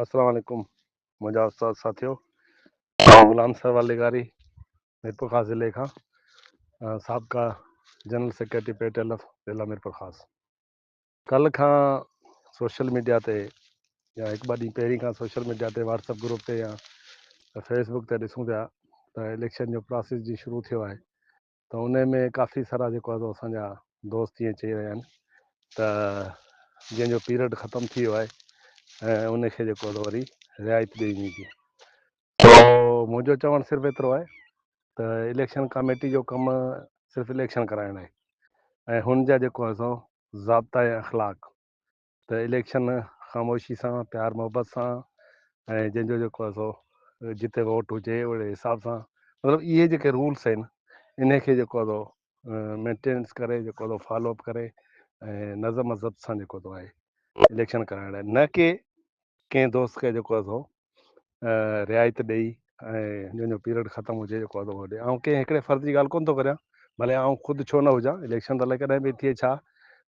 السلام عليڪم منهنجا استاد ساٿيو، آئون غلام سرور لغاري ميرپورخاص ضلعي کان سابقه general secretary P T L F ضلع ميرپورخاص. ڪلهه کان سوشل ميڊيا تي يا هڪ ٻه ڏينهن پهرين کان سوشل ميڊيا تي واٽس اپ گروپ تي يا فيس بڪ تي ڏسون پيا ته اليڪشن جو پراسيس جي شروع ٿيو آهي ته ان ۾ ڪافي سارا جيڪو آهي اسان جا دوست ائين چئي رهيا آهن ته جنهن جو پيريڊ ختم ٿي ويو آهي ۽ ان کي جيڪو آهي وري رعايت ڏئي ويندي. تو منهنجو چوڻ صرف ايترو آهي ته اليڪشن ڪاميٽي جو ڪم صرف اليڪشن ڪرائڻ آهي ۽ هن جا جيڪو آهي سو ضابطا ۽ اخلاق ته اليڪشن خاموشي سان پيار محبت سان ۽ جنهن جو جيڪو آهي سو جتي ووٽ هجي اهڙي حساب سان مطلب اهي جيڪي رولس آهن انهي کي جيڪو آهي سو مينٽيننس ڪري جيڪو آهي سو فالو اپ ڪري ۽ نظم و ضبط سان جيڪو آهي اليڪشن ڪرائڻ لاء نه ڪي ڪنهن دوست کي جيڪو آهي سو رعايت ڏئي ۽ جنهن جو پيريڊ ختم هجي جيڪو آهي اهو ڏي. آئون ڪنهن هڪڙي فرد جي ڳالهه ڪونه ٿو ڪريان، ڀلي آئون خود ڇو نه هجان، اليڪشن ته الائي ڪڏهن به ٿئي ڇا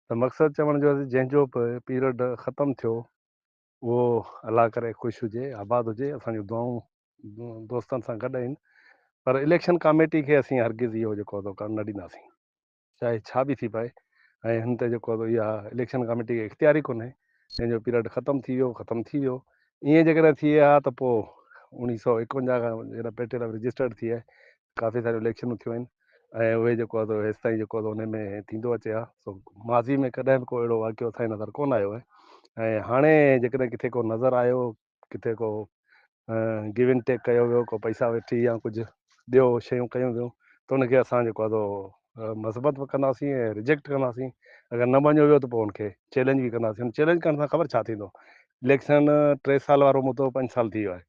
ته مقصد چوڻ جو جنهن جو به پيريڊ ختم ٿيو اهو الله ڪري خوش هجي آباد هجي، اسان جون دعائون دوستن سان گڏ آهن، پر اليڪشن ڪاميٽي کي اسين هرگز اهو جيڪو آهي ڪرڻ نه ڏينداسين. چاهي ڇا به ٿي پئي ۽ هن تي جيڪو اها اليڪشن ڪاميٽي کي اختيار ئي ڪونهي جنهن جو پيريڊ ختم ٿي ويو ختم ٿي ويو. ائين جيڪڏهن ٿئي ها ته پوء 1951 کان جڏهن پي ٽي ايل رجسٽرڊ ٿي آهي ڪافي ساريون اليڪشنون ٿيون آهن ۽ اهي جيڪو آهي هيستائين تائين جيڪو آهي ان ۾ ٿيندو اچي ها. سو ماضي ۾ ڪڏهن به ڪو اهڙو واقعو اسان جي نظر ڪونه آيو آهي ۽ هاڻي جيڪڏهن ڪٿي ڪو نظر آيو، ڪٿي ڪو گيو اينڊ ٽيڪ ڪيو ويو، ڪو پئسا وٺي يا ڪجهه ٻيو شيون ڪيون ويون ته ان کي اسان جيڪو آهي سو مذمت به ڪنداسين ۽ ريجيڪٽ ڪنداسين. اگر نه مڃيو ويو ته پوء ان کي چئلينج به ڪنداسين. ان چئلينج ڪرڻ سان خبر ڇا ٿيندو؟ اليڪشن 3 سال وارو مدو 5 سال ٿي ويو آهي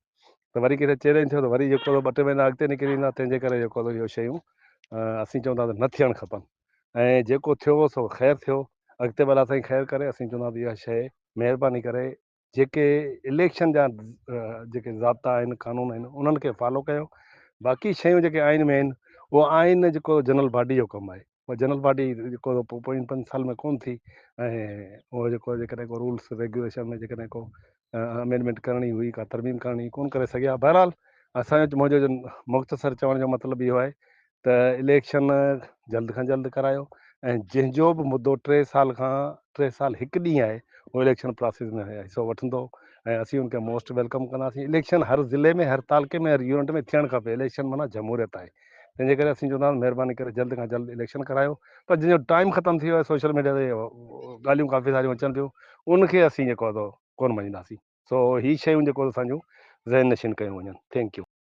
ته وري ڪٿي چئلينج ٿيو ته وري جيڪو ٻه ٽي مهينا اڳتي نڪري ويندا. تنهن جي ڪري جيڪو اهي شيون اسين چون ٿا ته نه ٿيڻ کپن ۽ جيڪو ٿيو سو خير ٿيو، اڳتي به الله سائين خير ڪري. اسين چون ٿا ته اها شيء مهرباني ڪري جيڪي اليڪشن جا جيڪي ضابطا آهن قانون آهن انهن کي فالو ڪيو. باقي شيون جيڪي آئين ۾ آهن اهو آئين جيڪو جنرل باڊي جو ڪم آهي، اهو جنرل باڊي جيڪو پوين 5 سال ۾ ڪون ٿي ۽ اهو جيڪو جيڪڏهن ڪو رولس ريگيوليشن ۾ جيڪڏهن ڪو امينڊمينٽ ڪرڻي هئي ڪا ترميم ڪرڻي هئي ڪون ڪري سگهيا. بهرحال اسانجو منهنجو مختصر چوڻ جو مطلب اهو آهي ته اليڪشن جلد کان جلد ڪرايو ۽ جنهن جو به مدو 3 سال کان 3 سال هڪ ڏينهن آهي اهو اليڪشن پراسيس ۾ حصو وٺندو ۽ اسين ان کي موسٽ welcome ڪنداسين. اليڪشن هر ضلعي ۾ هر تعلقي ۾ هر يونٽ ۾ ٿيڻ کپي. اليڪشن معنيٰ جمهوريت آهي، تنهن جي ڪري اسين چوندا آهيون مهرباني ڪري جلد کان جلد اليڪشن ڪرايو. پر جنهن جو ٽائيم ختم ٿي ويو آهي سوشل ميڊيا تي ڳالهيون ڪافي ساريون اچن پيون ان کي اسين جيڪو آهي سو ڪونه مڃينداسين. سو هي شيون جيڪو اسان جون ذهن نشين ڪيون وڃن. Thank you.